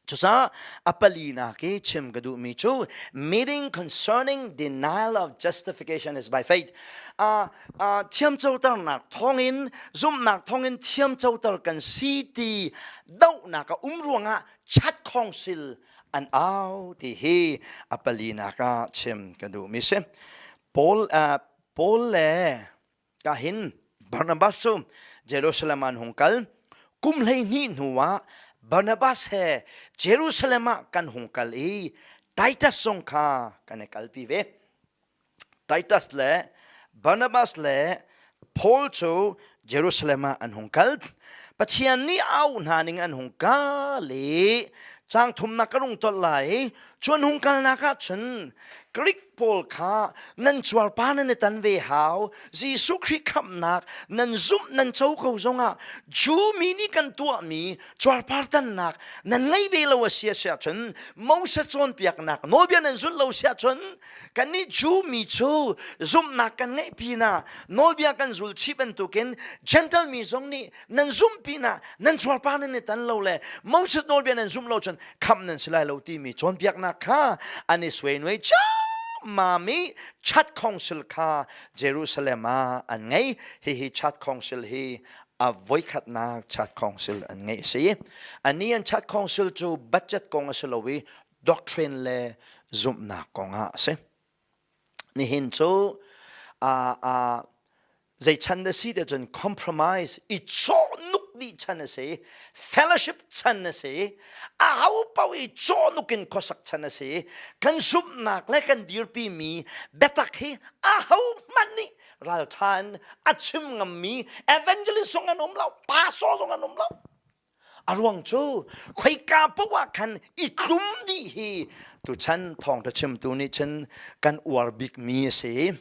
Cucaah a palinak i chim ka duhmi cu meeting concerning denial of justification is by faith. Thiamcoternak thawngin zumhnak thawngin thiamcoter kan si ti dohnak a um ruangah chat council an au ti hi a palinak ah chim ka duhmi si. Paul, Paul le Ka hin Barnabas cu Jerusalem ah an hung kal. Kum 12 hnuah Barnabas he Jerusalem ah kan hung kal i Titus zong kha kan i kalpi ve. Titus le Barnabas le Paul cu Jerusalem ah an hung kal. Pathian nih a auh hna ning an hung kal i caang thumnak ka rung tolh lai i cu an hung kalnak ah cun Greek pawl kha nan cuarpa nan i tan ve hau Jesuh Khrih khamhnak nan zumh nan co ko zongah Jew mi nih kan tuahmi cuarpar tannak nan ngei ve lo a si a si ahcun Moses cawnpiaknak nawlbia nan zulh lo si ahcun kannih Jew mi cu zumhnak kan ngeih pinah nawlbia kan zul chih bantukin Gentle mi zong nih nan zumh pinah nan cuarpar nan i tan lo le Moses nawlbia nan zumh lo cun khamh nan si lai lo timi cawnpiaknak kha an i suainuai ciammam i Church Council kha Jerusalem ah an ngei. Hihi Church Council hi a voikhatnak Church Council an ngeih a si. Ani an Church Council cu budget kong a si lo i doctrine le zumhnak kong ah a si. Nihin cu zei chan na si te cun compromise i cawhnuk dih chan a si fellowship chan a si a ho paoh i cawhnuk in khuasak chan a si kan zumhnak le kan dirpi mi biatak hi a ho hmanh nih ralṭha in a chim ngammi evangelist zong an um lo pastor zong an um lo A ruang cu khoika paoh ah khan i tlum dih hi tuchan thawngṭha chimtu nih cun kan uar bikmi a si.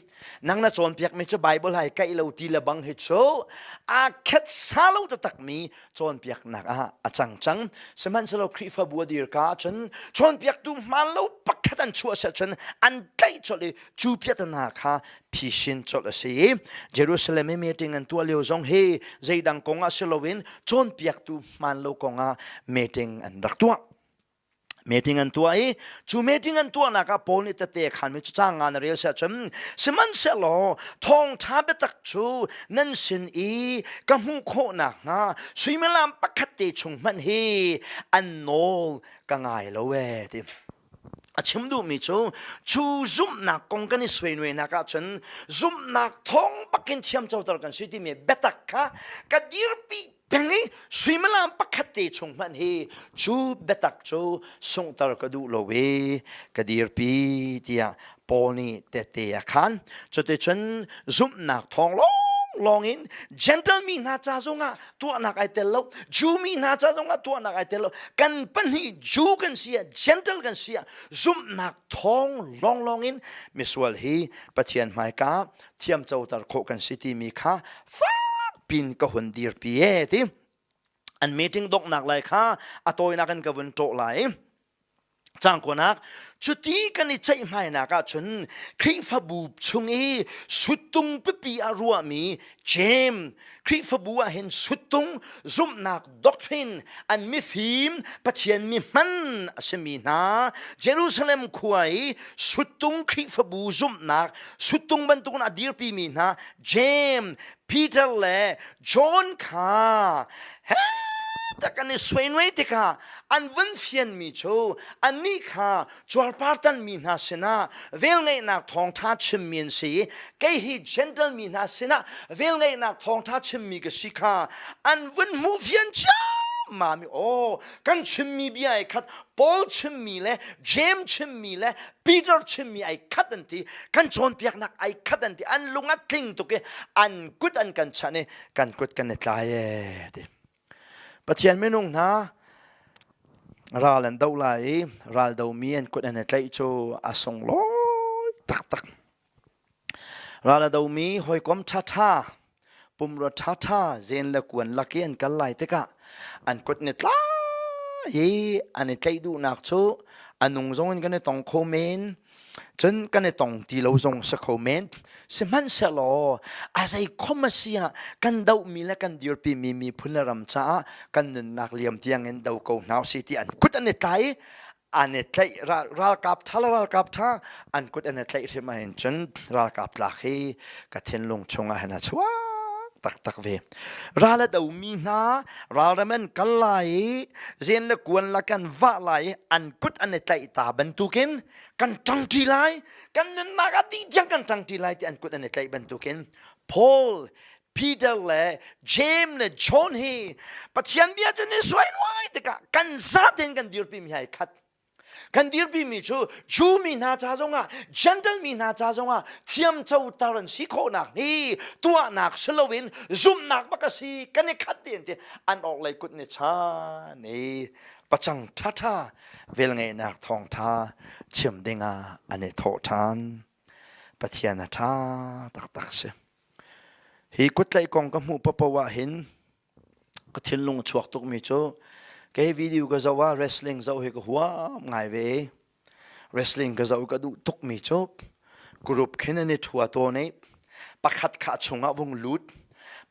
Nang na cawnpiakmi cu Bible hai kaih lo ti le bang hi cu aa khet sa lo taktakmi cawnpiaknak ah a cang cang. Sihmanhsehlaw Khrihfabu a dir ka ahcun cawnpiaktu hmaan lo pakhat an chuah si ahcun an tlaih colh i cu piahtana kha phisin colh a si i Jerusalem i meeting an tuah lio zong hi zeidang kong ah si loin cawnpiaktu hmaan lo kong ah meeting an rak tuah. Meeting an tuah i cu meeting an tuahnak ah Paul nih tete a khanmi cu caang nga na rel siah cun sihmanhsehlaw thawngṭha biatak cu nan sin i ka hmuh khawh nakhnga suimilam pakhat te chung hmanh hi an nawl ka ngai lo ee ti. A chim duhmi cu cu zumhnak kong kan i suainuainak ahcun zumhnak thawng bakin thiamcoter kan si timi biatak kha ka dirpi peng i suimilam pakhat te chung hmanh hi cu biatak cu sunghter ka duh lo i ka dirpi tiah Paul nih tette a khan. Cuticun zumhnak thawng lawnglawng in Gentle mi hna ca zongah tuahnak ai tel lo, Jew mi hna ca zongah tuahnak ai tel lo. Kan pahnih Jew kan si ah, Gentle kan si ah zumhnak thawng lawnglawng in misual hi Pathian hmaika thiamcoter khawh kan si timi kha fakpin ka hun dirpi e ti an meeting donghnak lai kha a tawinak in ka vun ṭawh lai cangkuanak cuti kan i ceihmainak ahcun Khrihfabu chung i suttung pipi a ruahmi James Khrihfabu ah hin suttung zumhnak doctrine an mifim Pathian mi hman a simi hna Jerusalem khua i suttung Khrihfabu zumhnak suttung bantukin a dirpimi hna James Peter le John kha he tak an i suainuai tikah an vun fianmi cu annih kha cuarpartan mi hna sinah velngeihnak thawngṭha chimmi an si i kei hi Gentle mi hna sinah velngeihnak thawngṭha chimmi ka si kha an vun hmuh fian ciammam i aw kan chimmi bia ai khat Paul chimmi le James chimmi le Peter chimmi ai khat an ti kan cawnpiaknak ai khat an ti an lung a tling tuk i an kut an kan chanh i kan kut kan i tlai ee ti Pathian minung hna ral an doh lai i ral domi an kut an i tlaih cu a sunglawi taktak. Ral a domi hawikom ṭhaṭha, pumrua ṭhaṭha zen le kuan lak i an kal lai tikah an kut an i tlai i an i tlaih duhnak cu a nung zong in kan i tong kho men. Cun kan i tong ti lo zong si kho men. Sihmanhsehlaw a zei khom a si ah kan dohmi le kan dirpimi miphun le ram caah kan nunnak liam tiangin do ko hna usih ti an kut an i tlai i an i tlaih ralkap tha le ralkap tha an kut an i tlaih hrim ahhin cun ralkap tlak hi ka thinlung chungah hin a chuak taktak ve. Ral a domi hna ralram an kal lai i zen le kuan la kan vah lai i an kut an i tlaih ta bantukin kan ṭangṭi lai kan nunnak a dih tiang kan ṭangṭi lai ti an kut an i tlaih bantukin Paul Peter le James le John hi Pathian bia cu ni suai tikah kan zaten kan dirpi mi hai khat kan dirpi mi cu Jew mi hna ca zongah Gentle mi hna ca zongah thiamcoter an si khawhnak hi tuahnak si loin zumhnak bak a si kan i khat ti an ti an orhlei lei kut ni chan i pacang ṭhaṭha velngeihnak thawngṭha chim dingah an i thawh ṭhan. Pathian a ṭha taktak si. Hi kutlaih kong ka hmuh paohpaoh ah hin ka thinlung a chuak tukmi cu kei video ka zoh ah wrestling zoh hi ka huam ngai ve. Wrestling ka zoh ka duh tukmi cu group khin an i ṭhua tawn i pakhat kha a chungah vung lut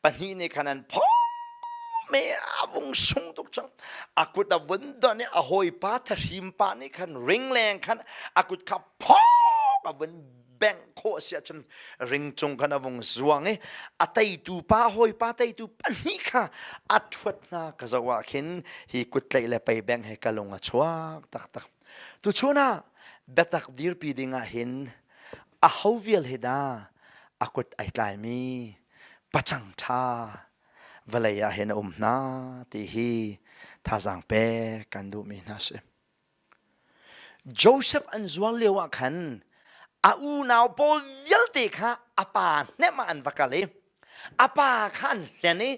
pahnih nih khan an phawm i a vung sung tuk cang a kut a vun don i a hawipa thahrim pa nih khan ring leng khan a kut kha phawk a vun bengh khawh a si ahcun ring cung khan a vung zuang i a teitu pa hawipa teitu pahnih kha a ṭhuat hna ka zoh ah khin hi kut tlaih le pei bengh he ka lung a chuak taktak tuchun ah biatak dirpi ding ah hin aho vial hi dah a kut ai tlaimi pacang ṭha vawlei ah hin a um hna ti hi thazaang pek kan duhmi hna si. Joseph an zuar lio ah khan a unau pawl vialte kha a pa hnemh ah an va kal i a pa kha an hlen i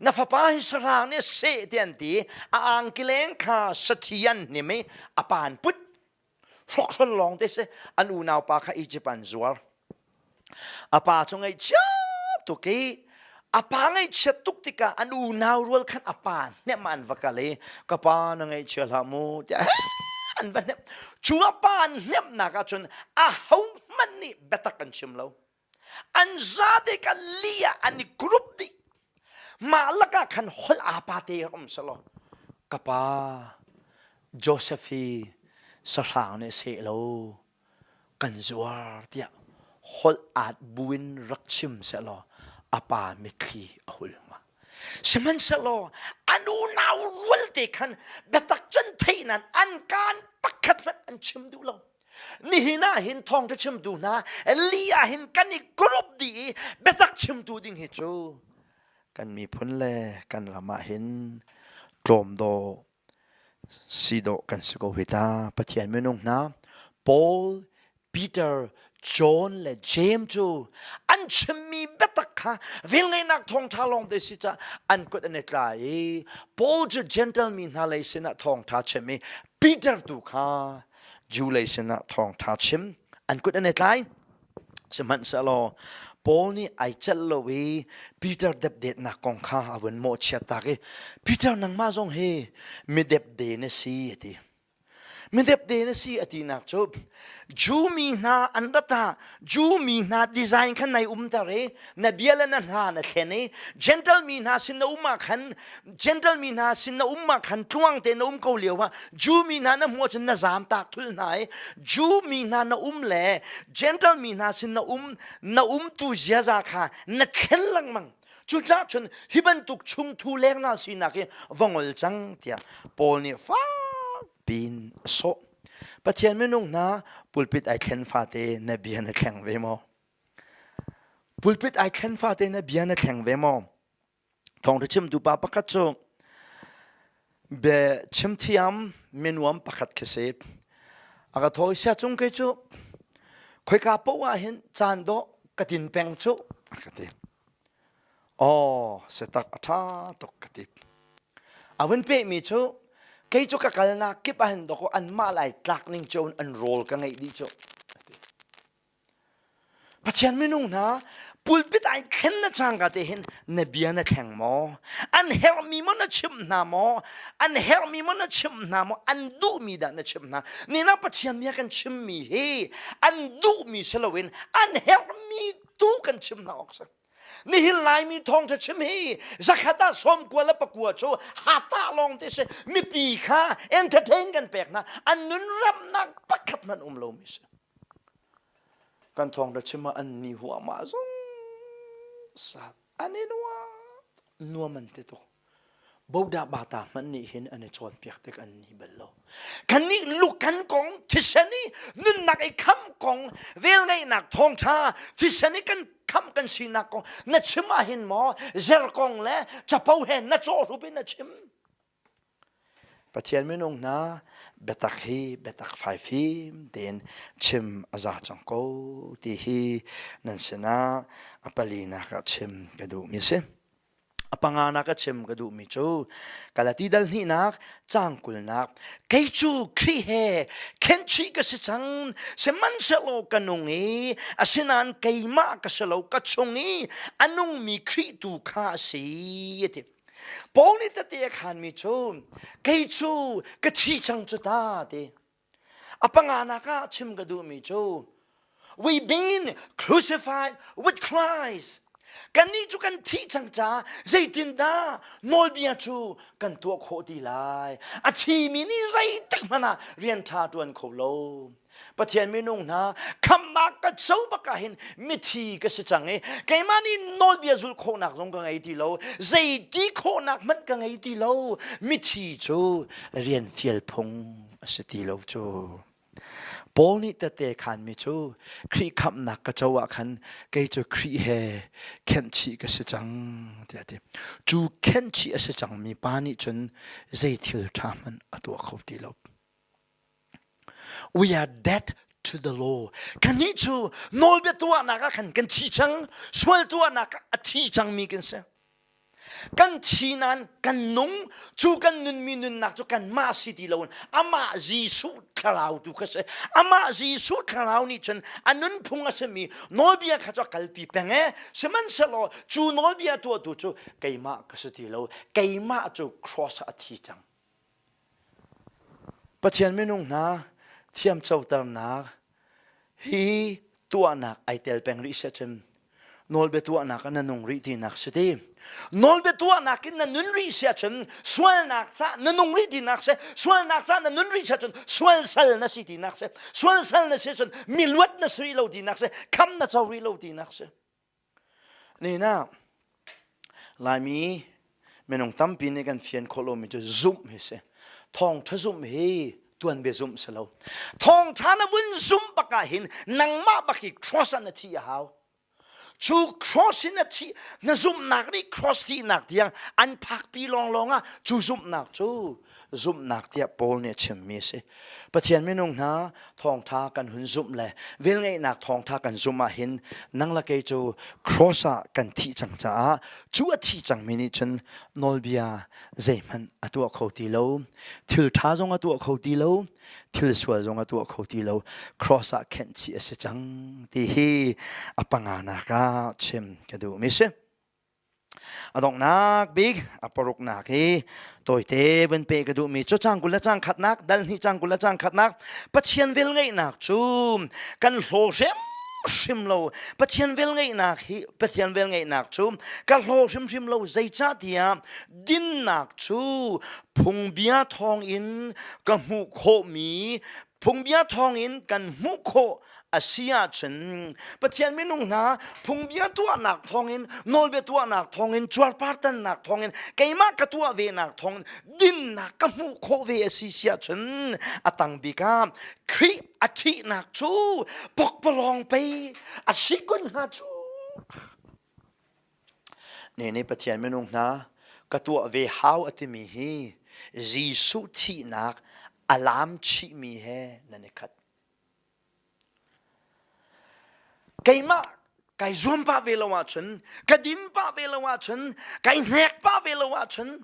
na fapa hi sahrang nih a seh ti an ti a angkileng kha sathi an hnim i a pa an put hrokhrol lawng te si an unau pa kha Egypt an zuar a pa cu ngaihchia tuk i a pa ngaihchiat tuk tikah an unau rual khan a pa hnemh an va kal i ka pa na ngaihchia hlah mu tiah an va hnemh cu a pa an hnemhnak ah cun a ho hmanh nih biatak an chim lo an zate ka li ah an i group dih mah lakah khan holh aa pa te um selaw ka pa Joseph hi. Sahrang nih seh lo kan zuar tiah holh aat buin rak chim sehlaw a pa mitthli a hul hnga. Sihmanhsehlaw an unau rualte khan biatak cun theih nain an kaan pakhat hmanh an chim duh lo. Nihin ah hin thawngṭha chimtu hna li ah hin kan i group dih i biatak chimtu ding hi cu kan miphun le kan ram ah hin tlawm dawh si dawh kan si ko hi ta. Pathian minung hna Paul, Peter, John le James cu an chimmi biatak kha velngeihnak thawngṭha lawng te si caah an kut an i tlai i Paul cu Gentile mi hna lei sinah thawngṭha chim i Peter tu kha Jew lei sinah thawngṭha chim an kut an i tlai. Sihmanhsehlaw Paul nih ai celh lo i Peter depdetnak kong kha a vun mawhchiat tak i Peter nangmah zong hi mi depde na si a ti. Mi depde na si a tinak cu Jew mi hna an rat ah Jew mi hna design khan nai umter i na bia le na hna na thlen i Gentle mi hna sin na um ah khan Gentle mi hna sin na um ah khan tluang te na um ko lio ah Jew mi hna na hmuh ahcun na zaam tak thul hna i Jew mi hna na um le Gentle mi hna sin na um na umtu ziaza kha na thlen lengmang. Cucaah cun hi bantuk chungthu lengna sinak hi va ngol cang tiah Paul nih fak piin a sawh. Pathian minung hna pulpit ai thlen fate na bia na thleng ve maw? Pulpit ai thlen fate na bia na thleng ve maw? Thawngṭha chimtu pa pakhat cu bia chimthiam minuam pakhat khi si. A ka thaw i siacung kei cu khoika paoh ah hin caan dawh ka tin peng cu a ka ti. Aw, si tak a ṭha tuk ka ti. A vun pehmi cu kei cu ka kalnak kip ah hin dawkaw anmah lai tlak ning cio in an rawl ka ngeih dih cu. A ti. Pathian minung hna pulpit ai thlen na cangka te hin na bia na thleng maw? An herhmi maw na chimh hna maw? An herhmi maw na chimh hna maw? An duhmi dah na chimh hna? Nina Pathian bia kan chimmi hi an duhmi si loin an herhmi tu kan chim hna awk si. Nihin Laimi thawngṭha chim hi zakhat ah sawmkua le pakua cu hata lawng te si mipi kha entertain kan pek hna an nun ramnak pakhat hmanh um lomi si. Kan thawngṭha chim ah an ni huahmah zungzal. An i nuam nuam an ti tuk. Bodah bata hmanh nih hin an i cawnpiak tik an ni bal lo. Kannih lukan kong thisen i nunnak i kham kong velngeihnak thawngṭha thisen i kan kham kan sinak kong na chim ah hin maw zer kong le capo he na cawhrup in na chim. Pathian minung hna biatak hi biatak faifim tein chim a za cang ko ti hi nan sinah a palinak ah chim ka duhmi a si. A panganak a chim ka duhmi cu Galati dal hnihnak caang kulnak kei cu Khrih he khenchih ka si cang sihmanhsehlaw ka nung i asinain keimah ka si lo ka chung i a nungmi Khrih tu kha a si a ti. Paul nih tete a khanmi cu kei cu ka thi cang cu ta ti. A panganak ah chim ka duhmi cu we been crucified with Christ. Kannih cu kan thih cang caah zeitindah nawlbia cu kan tuah khawh ti lai? A thimi nih zeitik hmanh ah rian ṭha ṭuan kho lo. Pathian minung hna khamnak ka co bak ah hin mithi ka si cang i keimah nih nawlbia zulh khawhnak zong ka ngei ti lo zeiti khawhnak hmanh ka ngei ti lo mithi cu rian fial phung a si ti lo cu Paul nih tete khanmi cu Khrih khamhnak ka co ah khan kei cu Khrih he khenhchih ka si cang tiah a ti. Cu khenhchih a si cangmi pa nih cun zei thil ṭha hmanh a tuah kho ti lo. We are dead to the law. Kannih cu nawlbia tuahnak ah khan kan thi cang, sual tuahnak ah a thi cangmi kan si. Kan thi nain kan nung, cu kan nunmi nunnak cu kanmah si ti loin amah Jesuh thlarau tu kha si. Amah Jesuh thlarau nih cun a nunphung a simi nawlbia kha cu a kalpi peng e. Sihmanhsehlaw cu nawlbia tuahtu cu keimah ka si ti lo. Keimah cu cross ah a thi cang. Pathian minung hna thiamcoternak hi tuahnak ai tel peng rih siahcun Nawlbia tuahnak ah na nung rih tinak si ti. Nawlbia tuahnak in na nun rih si ahcun sualnak ca na nung rih tinak si. Sualnak ca na nun rih si ahcun sual sal na si tinak si. Sual sal na si ahcun miluat na si rih lo tinak si. Kham na co rih lo tinak si. Nina Laimi minung tampi nih kan fian khawh lomi cu zumh hi si. Thawngṭha zumh hi tuanbia zumh si lo. Thawngṭha na vun zumh bak ah hin nangmah bak hi cross ah na thi a hau. Cu cross in na thi na zumhnak nih cross thihnak tiang an phakpi lawnglawng ah cu zumhnak cu zumhnak tiah Paul nih a chimmi a si. Pathian minung hna thawngtha kan hun zumh le velngeihnak thawngtha kan zumh ah hin nang le kei cu cross ah kan thih cang caah cu a thi cangmi nih cun nawlbia zeihmanh a tuah kho ti lo thil ṭha zong a tuah kho ti lo thil sual zong a tuah kho ti lo cross ah khenh chih a si cang ti hi a panganak ah chim ka duhmi si. A donghnak bik a paruknak hi tawite vun pe ka duhmi cu cang 20 le cang khatnak dal hnih cang 20 le cang khatnak Pathian velngeihnak cu kan hlaw hrimhrim lo Pathian velngeihnak hi Pathian velngeihnak cu ka hlaw hrimhrim lo zeicahtiah dinnak cu phungbia thawngin ka hmuh khawhmi phungbia thawngin kan hmuh khawh a si ahcun Pathian minung hna phungbia tuahnak thawngin nawlbia tuahnak thawngin cuarpartannak thawngin keimah ka tuah venak thawngin dinnak ka hmuh khawh ve a si si ahcun a tang bik ah Khrih a thihnak cu pokpalawng pei a si kun hnga cu Ne nih Pathian minung hna ka tuah ve hau a timi hi Jesuh thihnak a lam chihmi he nan i khat. Keimah kai zuam pah ve lo ahcun, ka din pah ve lo ahcun, kai hnek pah ve lo ahcun,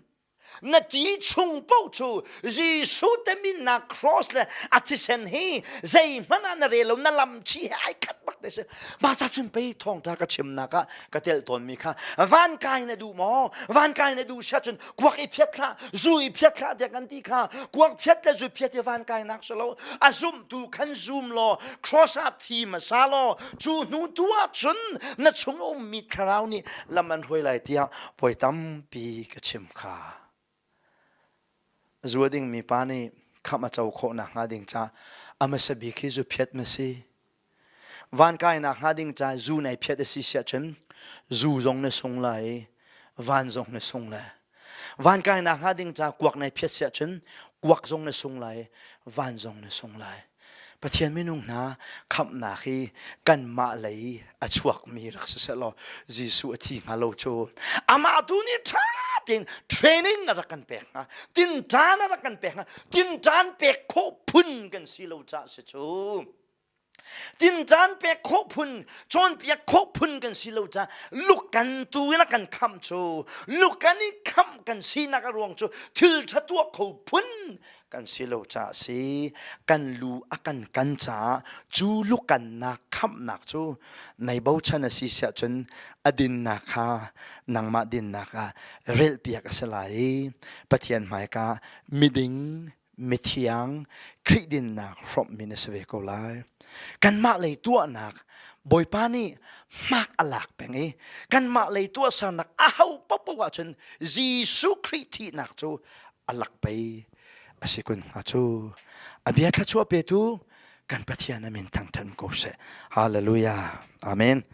na ti chung paoh cu Jesuh te minnak cross le a thisen hi zeihmanh ah na rel lo na lam chi he ai khat bak te si mah ca cun pei thawngtha ka chimnak ah ka telh tawnmi kha van kai na duh maw van kai na duh sia cun kuak i phiat hlah zu i phiat hlah tiah kan ti kha kuak phiat le zu phiat i van kai nak si lo a zumtu khan zum law cross ah thi hmasa law cu hnu tu ah cun na chung a ummi thlarau nih lam an hruai lai tiah voi tampi ka chim kha zua dingmi pa nih khamh a co khawh nakhnga ding ca a hmasa bik hi zu phiat ma si van kai nakhnga ding ca zu nai phiat a si siah cun zu zong na sung lai i van zong na sung lai van kai nakhnga ding ca kuak nai phiat siah cun kuak zong na sung lai i van zong na sung lai Pathian minung hna khamhnak hi kanmah lei a chuakmi rak si seh law Jesuh a thi hnga lo cu amah tu nih ṭha tein training a rak kan pek hnga tinṭan a rak kan pek hnga tinṭan pek khawh phun kan si lo caah si cu Tinṭan pek khawh phun, cawnpiak khawh phun kan si lo caah lukan tu in a kan khamh cu lukan i khamh kan sinak a ruang cu thil ṭha tuah kho phun kan si lo caah si. Kan lu a kan kan caah cu lukannak khamhnak cu nei bochan a si siah cun a dinnak kha nangmah dinnak ah relhpiak a si lai i Pathian hmaika miding mithiang Khrih dinnak hrawmhmi na si ve ko lai. Kanmah lei tuahnak Bawipa nih hmak a lak peng i kanmah lei tuahsernak a ho paohpaoh ahcun Jesuh Khrih thihnak cu a lak pei a si kun hnga cu. A bia thluachuah petu kan Pathian a min thangṭhat ko seh. Hallelujah. Amen.